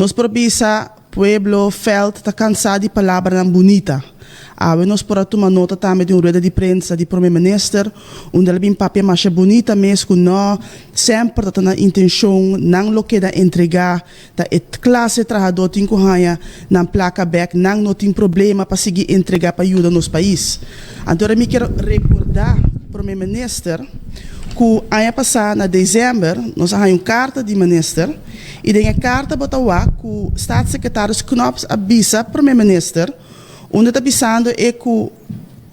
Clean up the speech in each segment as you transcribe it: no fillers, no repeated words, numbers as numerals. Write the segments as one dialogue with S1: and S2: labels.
S1: Nos por bisa pueblo veld ta cansá di palabranan bunita. Awe nos por a tuma nota tambe di un rueda di prensa di Prome Minister unda el a bin papia masha bunita mes cu no semper ta ta nan intencion nan lo keda entrega ta e clase trahador tin cu haña nan placa bek nan no tin problema pa sigui entrega pa yuda nos pais. Anto mi kier recorda Prome Minister cu aña pasa na december nos a haña un carta di Minister y den e carta bo ta wak cu Staatssecretaris Knops a bisa Prome Minister unda ta bisando e cu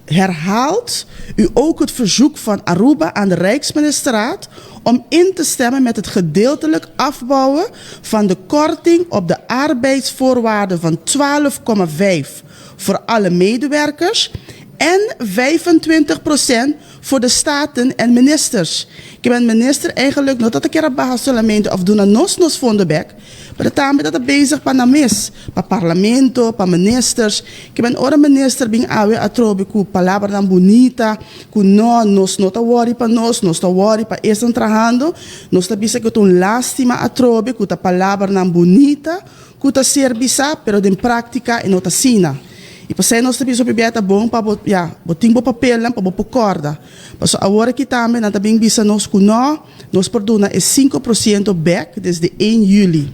S1: herhaalt u ook het verzoek van Aruba aan de Rijksministerraad om in te stemmen met het gedeeltelijk afbouwen van de korting op de arbeidsvoorwaarden van 12,5 voor alle medewerkers en 25% voor de staten en ministers. Ke men minister eigenlijk no ta kier a baha solamente of duna nos nos fondo bek, pero tambe ta bezig pa nan mes, pa parlamento, pa ministers. Ke men ora minister bin awe atrobe ku palabranan bunita, ku no, nos no ta worry pa nos, nos ta worry pa esnan trahando, nos ta bisa ku ta un lastima atrobe ku ta palabranan bunita ku ta ser bisá, pero den práktika e no ta asina. I p'esei nos ta bisa hopi bia ta bon pa bo, ya, bo tin bo papelnan pa bo por kòrda. Pasobra awor aki tambe nan ta bin bisa nos ku no, nos por duna e 5% bèk desde 1 yüli.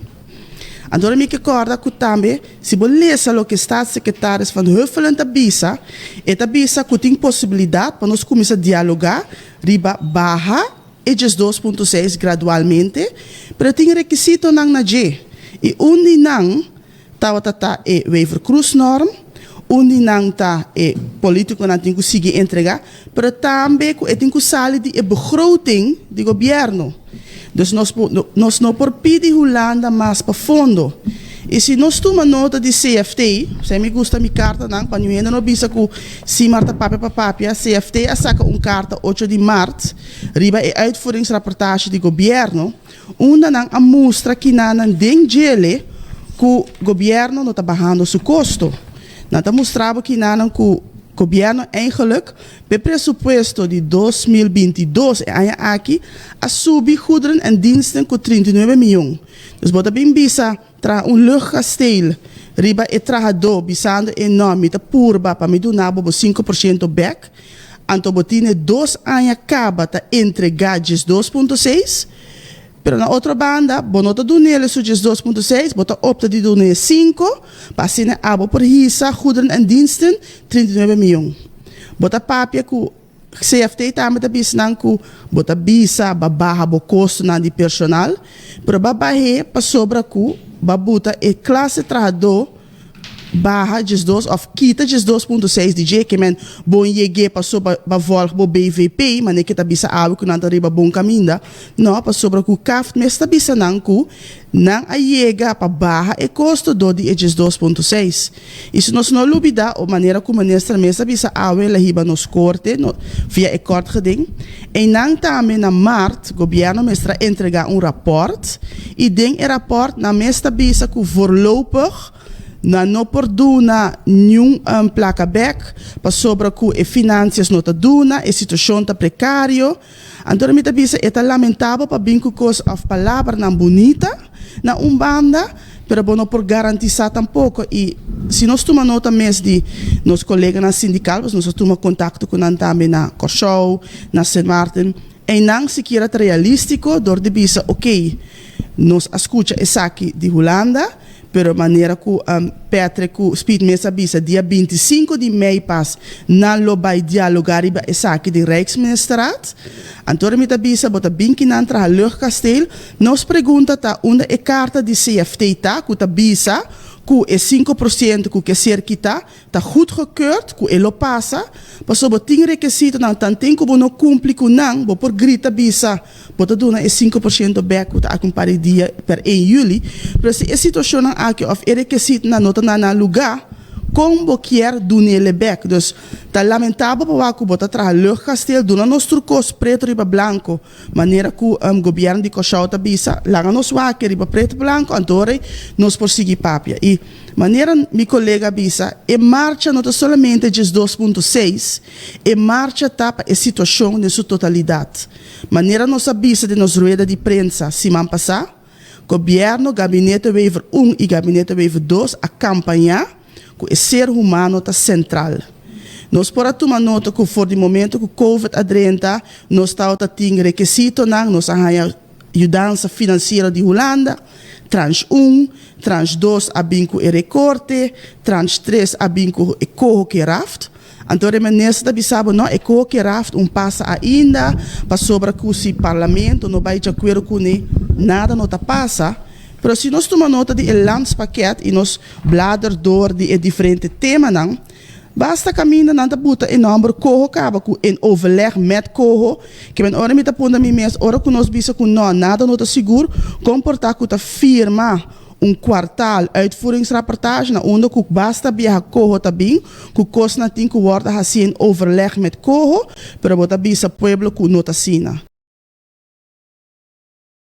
S1: Anto mi ke kòrda ku tambe si bo lesa loke Staatssecretaris Van Huffelen ta bisa, e ta bisa ku tin posibilidat pa nos kuminsá dialogá riba baha e 12.6 gradualmente, pero tin rekisitonan na dje. I un di nan tabata ta e Wever-Croes-norm, un di nan ta e polítikonan tin ku sigui entregá, pero tambe ku e tin ku sali di e begroting di gobièrnu. Dus nos nos no por pidi Hulanda mas pa fondo. I si nos tuma nota di CFT, esei mi gusta mi kartanan pa niun hende no bisa ku Simar ta papia pa papia, CFT a saka un karta 8 di mart riba e uitvoeringsrapportage di gobièrnu, unda nan a mustra kinanan den djele ku gobièrnu no ta bahando su kosto. Nan ta mustra bo kinanan ku gobièrnu eigenlijk p'e presupuesto di 2022 e aña aki a subi goederen en diensten ku 39 miyon. Dus bo ta bin bisa traha un luchtkasteel riba e trahadó bisando e no mi ta purba pa mi duna bo bo 5% bèk, anto bo tine 2 aña kaba ta entregá 12.6, pero na otro banda bo no ta dun'é su 12.6, bo ta opta di dun'é 5 pa asina abo por hisa goederen en diensten 39 miyon. Bo ta papia ku CFT tambe ta bisa nan ku bo ta bisa ba baha bo kostonan di personal, pero ba bah'é pasobra ku ba buta e klase trahadó baha 12 òf kita 12.6 di dje, ke men bon yeg'é pasobra ba volg bo BVP, manera ke ta bisa awe ku nan ta riba bon kaminda. No, pasobra ku CAFT mes ta bisa nan ku nan a yega pa baha e kosto dor di e 12.6. I si nos no lubidá o manera ku minister mes a bisa awe el a hiba nos korte no, via e kort geding, einan tambe na mart gobièrnu mester a entregá un rapòrt i den e rapòrt nan mes ta bisa ku voorlopig nan no por duna niun plaka bèk pasobra ku e finansias no ta duna, e situashon ta prekario. Anto mi ta bisa e ta lamentabel pa bin ku kos òf palabranan bunita na un banda, pero bo no por garantisá tampoko. I si nos tuma nota mes di nos koleganan sindikal, pues nos a tuma kontakto ku nan tambe na Kòrsou, na Sint Maarten, einan sikiera ta realístiko dor di bisa oké, nos a skucha esaki di Hulanda, pero manera ku Patrick ku Speed mes a bisa dia 25 di mei pas nan lo bai dialogá riba esaki den Rijksministerraad. Anto mi ta bisa bo ta bin kinan traha luchtkasteel. Nos pregunta ta unda e karta di CFT ta ku ta bisa ku e 5% ku ke ser kitá ta goedgekeurd ku e lo pasa, pasobra bo tin rekisitonan tanten ku bo no kumpli ku nan, bo por grita bisa bo ta duna e 5% bèk ku ta aki un par di dia per 1 yüli, pero si e situashonnan aki òf e rekisitonan no ta na nan lugá, kon bo kier dun'é bèk? Dus ta lamentabel pa wak ku bo ta traha luchtkasteel, duna nos tur kos pretu riba blanko, manera ku gobièrnu di Kòrsou ta bisa, laga nos wak riba pretu blanko, anto ora nos por sigui papia. I manera mi kolega bisa, e marcha no ta solamente 12.6, e marcha ta pa e situashon den su totalidat. Manera nos a bisa den nos rueda di prensa siman pasá, Gobierno, Gabinete Wever un y Gabinete Wever dos a campaña cu e ser humano ta central. Nos por a tuma nota cu for di momento cu Covid a drenta, nos tawata tin rekesitonan, nos a haya yudansa financiero di Hulanda, tranche un, tranche dos a bin cu e recorte, tranche tres a bin cu e coho keraft. Anto e minister ta bisa bo, no, e coho keraft un pasa ainda, pasobra cu si Parlamento no bay di acuerdo cune, nada no ta pasa. Pero si nos tuma nota di e landspakket y nos blader door di e diferente temanan, basta caminda nan ta buta e nomber coho caba cu in overleg met coho, ke men ora mi ta puntra mi mes, ora cu nos bisa cu no, nada no ta sigur, con por ta cu ta firma un kwartaal uitvoeringsrapportage na unda cu basta biaha coho ta bin, cu cosnan tin cu wordo haci in overleg met coho, pero bo ta bisa pueblo cu no ta asina.